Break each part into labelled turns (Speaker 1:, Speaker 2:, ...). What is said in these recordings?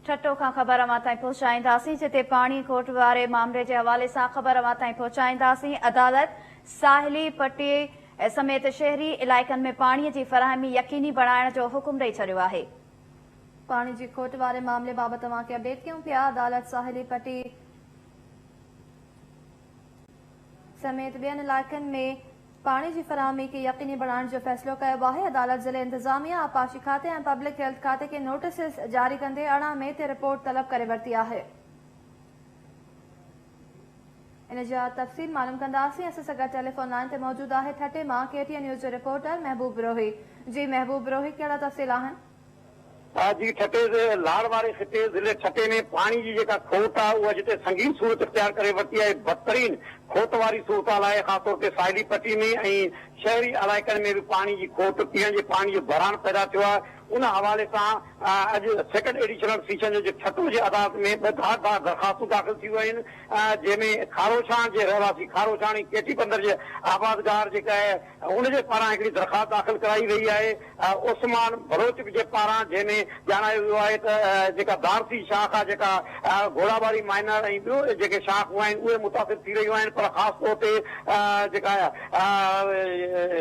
Speaker 1: ٺٽو کان خبر اوهان تائين پهچائينداسين جتي پاڻي کوٽ واري مامري جي حوالي سان خبر اوهان تائين پهچائينداسين عدالت ساحلي پٽي سميت شهري علائقن ۾ پاڻي جي فراهمي يقيني بڻائڻ جو حڪم ڏئي ڇڏيو آهي.
Speaker 2: پاڻي جي کوٽ واري معاملي بابت اوهان کي اپڊيٽ ڪيون پيا عدالت ساحلي پٽي سميت ٻين علائقن ۾ پاڻي جي فراهمي کي يقيني بڻائڻ جو فيصلو ڪيو آهي، عدالت ضلعي انتظاميا، آبپاشي کاتي ۽ پبلڪ هيلٿ کاتي کي نوٽيسز جاري ڪندي 18 مئي تي رپورٽ طلب ڪري ورتي آهي. ان جا تفصيل معلوم ڪنداسين، اسان سان گڏ ٽيليفون لائين تي موجود آهي ٺٽي مان ڪي ٽي اين نيوز جو رپورٽر محبوب بروهي. جي محبوب بروهي ڪهڙا تفصيل آهن؟
Speaker 3: جي ٺٽي جي لاڙ واري خطي ضلعي ٺٽي ۾ پاڻي جي جيڪا کوٽ آهي اها جتي سنگين صورت اختيار ڪري ورتي آهي بدترين کوٽ واري صورتحال آهي خاص طور تي ساحلي پٽي ۾ ۽ شهري علائقن ۾ به پاڻي جي کوٽ پيئڻ جي پاڻي جو بحران پيدا ٿيو آهي ان حوالي سان اڄ سيڪنڊ ايڊيشنل سيشن جج ٺٽو جي عدالت ۾ ٻه ڌار ڌار درخواستون داخل ٿيون آهن جنهن ۾ کاروڇاڻ جي رهواسي کاروڇاڻ ۽ ڪيٽي بندر جي آبادگار جيڪا ان جي پاران هڪڙي درخواست داخل ڪرائي وئي آهي عثمان بلوچ جي پاران جنهن ۾ ڄاڻايو ويو آهي ته جيڪا دارسي شاخ آهي جيڪا گهوڙاٻاري مائنر ۽ ٻيو جيڪي شاخون آهن اهي متاثر ٿي رهيون آهن پر خاص طور تي جيڪا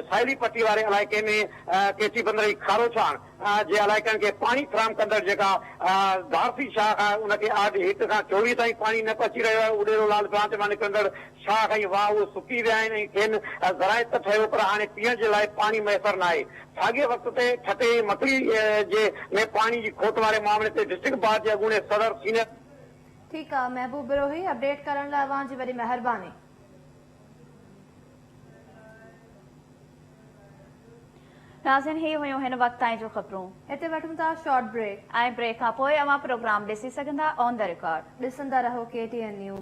Speaker 3: ساحلي پٽي واري علائقي ۾ ڪيچي بندر ۽ کاروڇاڻ جي علائقن کي پاڻي فراهم ڪندڙ جيڪا دارسي شاخ آهي ان کي آج هڪ کان 24 تائين پاڻي نه پهچي رهيو آهي اڏيرو لال برانچ مان نڪرندڙ شاخ ۽ واهه اهي سڪي ويا آهن ۽ کين زراعت ته ٺهيو پر هاڻي پيئڻ جي لاء پاڻي ميسر ناهي. ساڳئي وقت تي ٺٽي ۽ مڪلي جي ۾ پاڻي جي کوٽ واري معاملي تي ڊسٽرڪٽ بار جي اڳوڻي صدر سينيئر.
Speaker 2: ٺيڪ آ محبوب بروهي اپڊيٽ ڪرڻ لاء اوهان جي وڏي مهرباني.
Speaker 1: ناظرين هي هيون هن وقت تائين جون خبرون.
Speaker 2: هتي وٺون ٿا شارٽ بريڪ.
Speaker 1: ۽ بريڪ کان پوء اوهان پروگرام ڏسي سگهندا آن the record.
Speaker 2: ڏسندا رهو ڪي ٽي اين نيوز.